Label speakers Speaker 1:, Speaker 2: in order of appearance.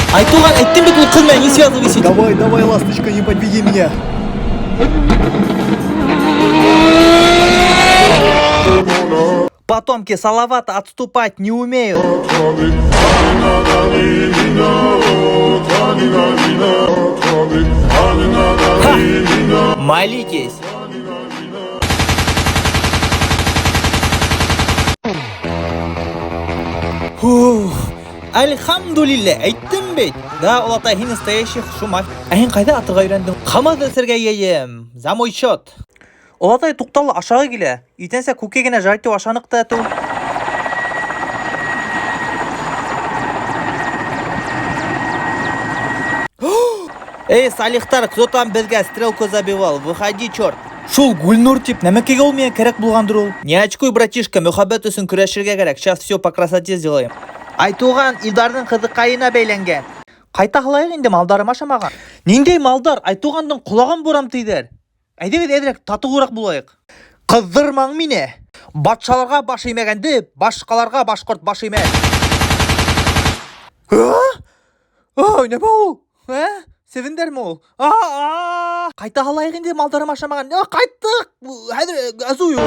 Speaker 1: Айтуған, әйттем бит ул ҡыҙ менән не связывайся.
Speaker 2: Давай, давай, ласточка, не подведи меня.
Speaker 1: Потомки Салавата отступать не умеют. Ха! Молитесь. Фух. Альхамдулилля, әйттем бит. Да, олатай, һин настоящий шумах. Ә һин ҡайҙа атырға өйрәндең? Ҡымыҙ эсергә йыйым. За мой счет. Олатай туҡталы ашағы килә. Иртәнсәк күкәй генә жарить ашаныҡ та әтеү. Эй, Салихтар, кто там беҙгә стрелку забивал? Выходи, черт. Шул Гульнур тип, нәмәкәйгә ул миңә кәрәк булғандыр ул. Не очкуй, братишка, мөхәббәт өсөн көрәшергә кәрәк. Сейчас все по красоте сделаем. Айтуған Илдарҙың ҡыҙыҡайына бәйләнгән. Ҡайта һалайыҡ инде, малдарым ашамаған. Ниндәй малдар? Айтуғандың ҡолағын бурам тейҙәр. Әйҙәгеҙ әҙерәк татыуыраҡ булайыҡ. Ҡыҙҙырмаң мине. Батшаларға баш эймәгәнде, башҡаларға башҡорт баш эймәҫ. А? Ай, нәмә ул? Ә? Севендәрме ул? А-а! Ҡайта һалайыҡ инде, малдарым ашамаған. А, ҡайттыҡ. Хәҙер азую.